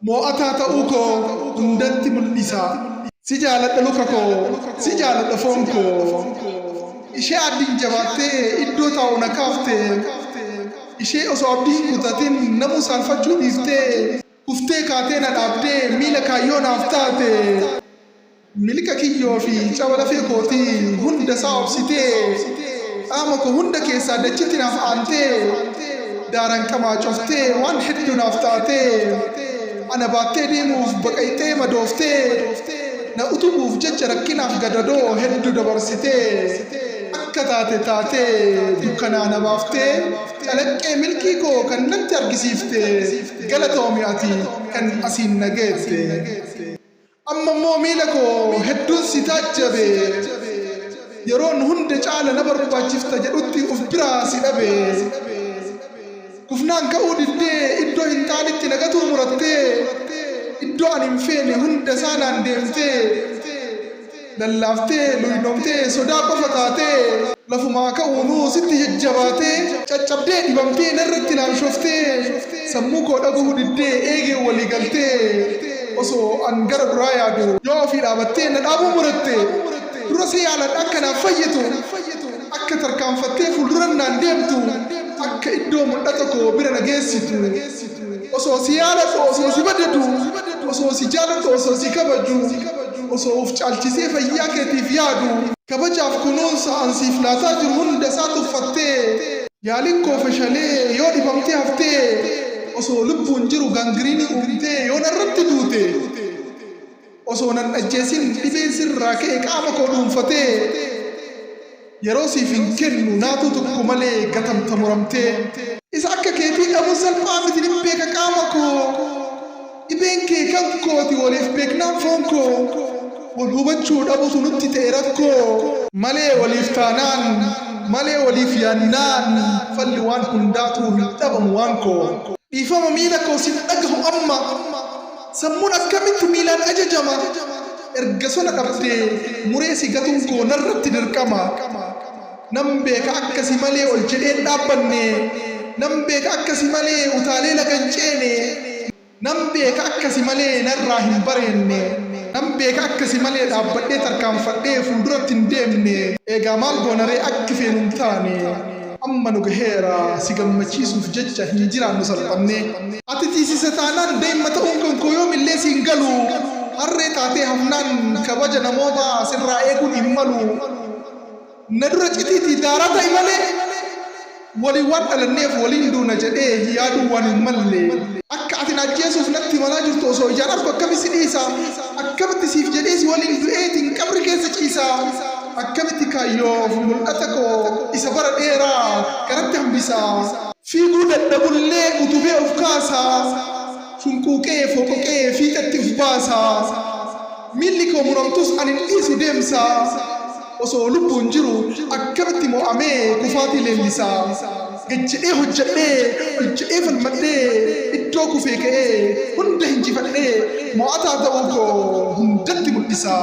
Moo'ataa ta'uu koo hundatti mul'isa. Si jaaladha luka koo, si jaaladha foon koo. Ishee addiin jabaattee iddoo taa'u na kaafte. Ishee osoo abdii hin kutatin namuu saalfachuu dhiiftee, kuftee kaatee na dhaabdee miila kaayyoo naaf taate. Miliqa kiyyoo fi caba lafee kootii hunda isaa obsitee, qaama koo hunda keessaa dachitti naaf aantee, daaraan qamaacoftee waan hedduu naaf taatee, ana baattee deemuuf baqayxee madooftee, na utubuuf jecha rakkinaaf gadadoo hedduu dabarsitee, akka taate taatee dukkanaa na baaftee, calaqqee milkii koo kan natti argisiifte, galatoomi ati kan asiin na geette. Amma immoo miila koo hedduun si taajjabe. Yeroon hunda caala na barbaachifta jedhutti of biraa si dhabe. Kufnaan ka'uu diddee iddoo hin taanetti na gatuu murattee, iddoo ani hin feene hunda isaa naan deemtee, lallaaftee, luynomtee, sodaa qofa taatee, lafumaa ka'uunuu sitti jajjabaatee, caccabdee dhibamtee narratti laamshoftee, sammuu koo dhagahuu diddee eegeen walii galtee, osoo an gara duraa yaadu yoo ofii dhaabattee na dhaabuu muratte. Dura si yaaladha akka naaf fayyitu, akka tarkaanfattee fuulduran naan deemtu, akka iddoo mul'ata koo bira na geessitu. Osoo si yaaladhu, osoo si badadu, osoo si jaaladhu, osoo si kabaju, osoo uf caalchisee fayyaa keetiif yaadu, kabajaaf kunuunsa an siif laataa jiru hunda isaa tuffattee, yaaliin koo fashalee yoo dhibamtee haftee, osoo lubbuun jiru gaangiriinii uumtee yoo narratti duute, osoo nan ajjeesin dhibeen sirraa ka'e qaama koo dhuunfatee, yeroo siif hin kennu naatuu tokko malee gatamta muramtee. Isa akka keetii dhabuun salphaa miti nin beeka qaama koo. Dhibeen kee kan kooti waliif beeknaan foon koo. Wal hubachuu dhabutu nutti ta'e rakkoo. Malee waliif taanaan, malee waliif yaannaan falli waan hundaatuu hin dhabamu waan koo. Dhiifama miila koo sin dhagahu amma. Sammuun akkamitti miilaan ajajama? Erga sona dhabdee muree si gatuun koo narratti dirqama. Nan beeka akka si malee ol jedhee hin dhaabbanne. Nan beeka akka si malee utaalee laga hin ceene. Nan beeka akka si malee narraa hin bareenne. Nan beeka akka si malee dhaabbadhee tarkaanfadhee fuulduratti hin deemne. Eegaa maal goonaree akki feenu hin taane. Amma nu gaheera si gammachiisuuf jecha hin jiraannu salphannee. Ati tiisisa taanaan daimma ta'uun kan koo yoomillee siin galu. Harree taatee hafnaan kabaja namoomaa sirraa eeguun hin malu. Na dura citiitii daaraa ta'i malee waliin waan dhalanneef waliin duuna jedhee yaaduun waan hin malle. Akka ati na ajjeesuuf natti imalaa jirtu osoo ijaan argu akkamitti si dhiisa? Akkamitti siif jedhee si waliin du'eetiin qabri keessa ciisa? Akkamitti kaayyoof mul'ata koo isa bara dheeraa garatti hambisa? Fiiguu dadhabullee utubee of kaasa, Shunquuqee foqoqee fiixetti uf baasa. Miilli koo muramtus ani hin dhiisu deemsa. Osoo lubbuun jiru akkamitti mo'amee kufaatii leellisa? Gad jedhee hojjedhee, ol jedhee falmadhee, iddoo kufee ka'ee hunda hinjifadhee mo'ataa ta'uu koo hundatti mul'isa.